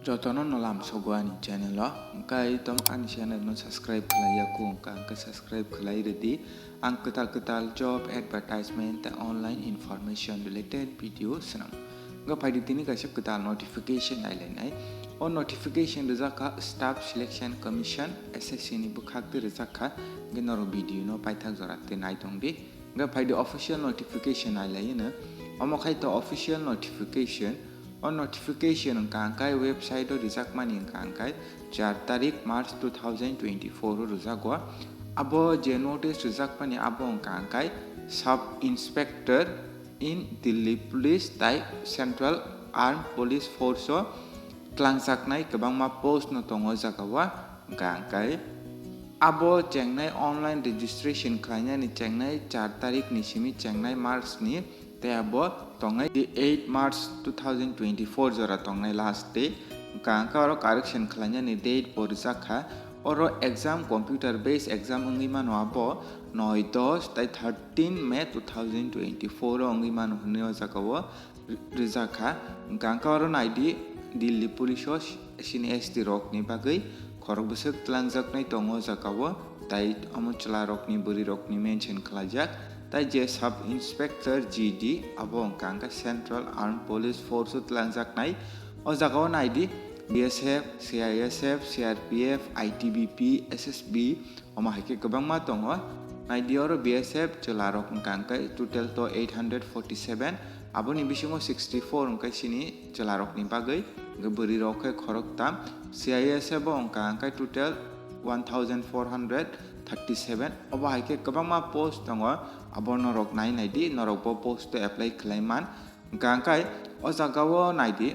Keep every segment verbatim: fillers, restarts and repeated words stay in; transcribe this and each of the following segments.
Jotono no lamsogo ani channel o, hwnkhe tom ani channel no subscribe khlai ya kho wngkha, hwnkhe subscribe khlai rwdi. Ang kwtal kwtal job advertisement tei online information related video swnam. Hwnkhe phaidi tini kaisa kwtal notification nailainai. O notification rijak kha Staff Selection Commission, S S C ni bwkhak twi rijak kha, hwnkhe norok video no paithak jora twi naitongdi. Hwnkhe phaidi official notification nailaino. Omo khai to official notification. O notification wngkha hwnkhe website o rijakmani wngkha hwnkhe char tarik March two thousand twenty-four o rijago. Abo je notice rijakmani abo wngkha hwnkhe Sub Inspector in Delhi Police tai Central Armed Police Force o tlangjaknai kwbangma post no tongo o jagao. Hwnkha hwnkhe abo chengnai online registration khlainani chengnai char tarik ni simi chengnai March ni, tei abo tongnai eight March two thousand twenty-four jora tongnai last day. Hwnkha hwnkhe oro correction khlainani date bo rijak kha. Oro exam computer based exam wngwi mano abo noi dos tei thirteen May two thousand twenty-four o wngwi mano hwnwi o jagao ri-, rijak kha. Hwnkha hwnkhe oro naidi Delhi Police o sini S T rokni bagwi khorok bwswk tlangjaknai tongo o jagao, tai omo chwla rokni bwrwi rokni mention khlaijak. Tai je Sub Inspector G D abo wngkha hwnkhe Central Armed Police Force o tlangjaknai. O jagao naidi B S F, C I S F, C R P F, I T B P, S S B, omo hai khe kwbangma tongo. Naidi oro B S F chwla rok wngkha hwnkhe total to eight hundred forty-seven, aboni bisingo sixty-four wngkha sini chwla rokni bagwi, hwnkhe bwrwi rok khe khoroktham. C I S F bo wngkha hwnkhe total one thousand four hundred thirty-seven. Obo hai khe kwbangma post tongo, abo norok nai naidi, norok bo post o apply khlai man. Hwnkha hwnkhe o jagao naidi,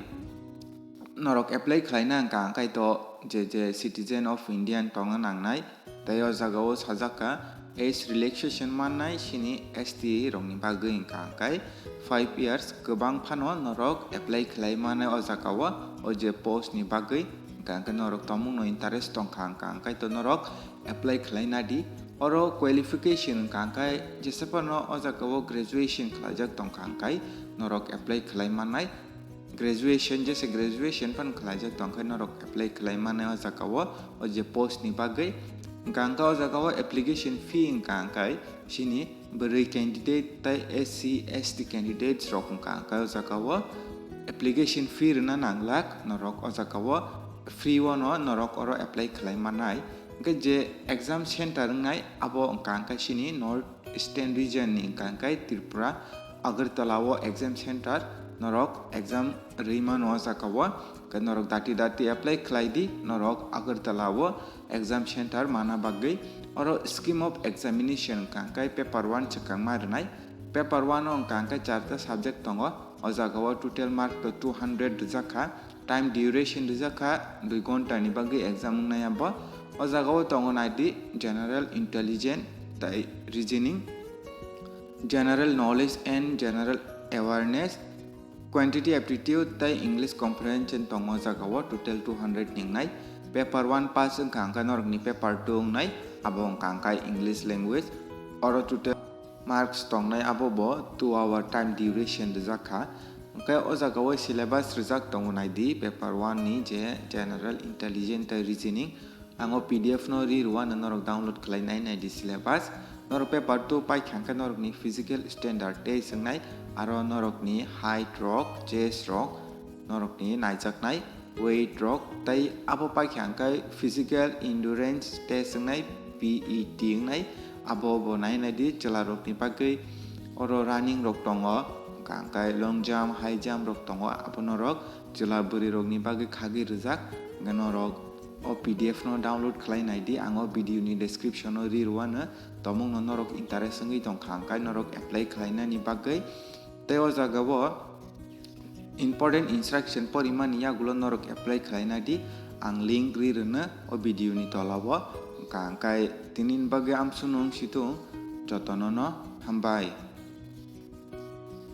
norok apply khlaina hwnkha hwnkhe to je je citizen of Indian tongna nangnai. Tei o jagao sajak kha age relaxation mannai sini S T rokni bagwi hwnkha hwnkhe five years kwbang phano norok apply khlai mannai o jagao, o je post ni bagwi. Hwnkha hwnkhe norok tongmung no interest tongkha hwnkha hwnkhe to norok apply khlai nadi. Oro qualification hwnkha hwnkhe jesa phano o jagao graduation khlaijak tongkha hwnkhe norok apply khlai mannai. Graduation, jesa graduation phano khlaijak tongkhe norok apply khlai mannai o jagao, o je post ni bagwi. Hwnkha hwnkhe o jagao application fee hwnkha hwnkhe sini bwrwi candidate tei S C, S T candidates rok hwnkha hwnkhe o jagao application fee rwna nanglak norok o jagao, free o no norok oro apply khlai mannai. Hwnkhe je exam center wngnai abo hwnkha hwnkhe sini North Eastern region ni hwnkha hwnkhe Tripura, Agartala o exam center, norok exam rwi mano o jagao, hwnkhe norok dati dati apply khlai di, norok Agartala o exam center mana bagwi. Oro scheme of examination hwnkha hwnkhe paper one swkang ma rwnai, paper one o hwnkha hwnkhe charta subject tongo, o jagao total mark to two hundred rijak kha. Time duration rijak kha dui ghonta ni bagwi exam wngnai abo. O jagao tongo naidi general intelligence tai reasoning, general knowledge and general awareness, quantity aptitude tai English comprehension tongo o jagao total two hundred ni wngnai. Paper one pass wngkha hwnkhe norokni paper two wngnai, abo wngkha hwnkhe English language. Oro total marks tongnai abo bo two hour time duration rijak kha. Hwnkhe o jagao syllabus rijak tongo naidi paper one ni je general intelligence tei reasoning. Ang o P D F no ri rwano norok download khlai nai naidi syllabus. Norok paper two paikha hwnkhe norokni physical standard test wngnai, aro norokni height rok, chest rok, norokni naijaknai weight rok, tei abo paikha hwnkhe physical endurance test wngnai, P E T wngnai, abo bo nai naidi chwla rokni bagwi. Oro running rok tongo, hwnkha hwnkhe long jump, high jump rok tongo, abo norok chwla bwrwi rokni bagwi khagwi rijak. Hwnkhe norok o P D F no download khlai naidi, ang o video ni description o ri rwano, tomung no norok interest wngwi tongkha hwnkhe norok apply khlainani bagwi. Tei o jagao important instruction porimani yagulo norok apply khlaina di, ang link ri rwno o video ni tolao. Hwnkha hwnkhe tini ni bagwi amsukno wng situng, jotono no hambai.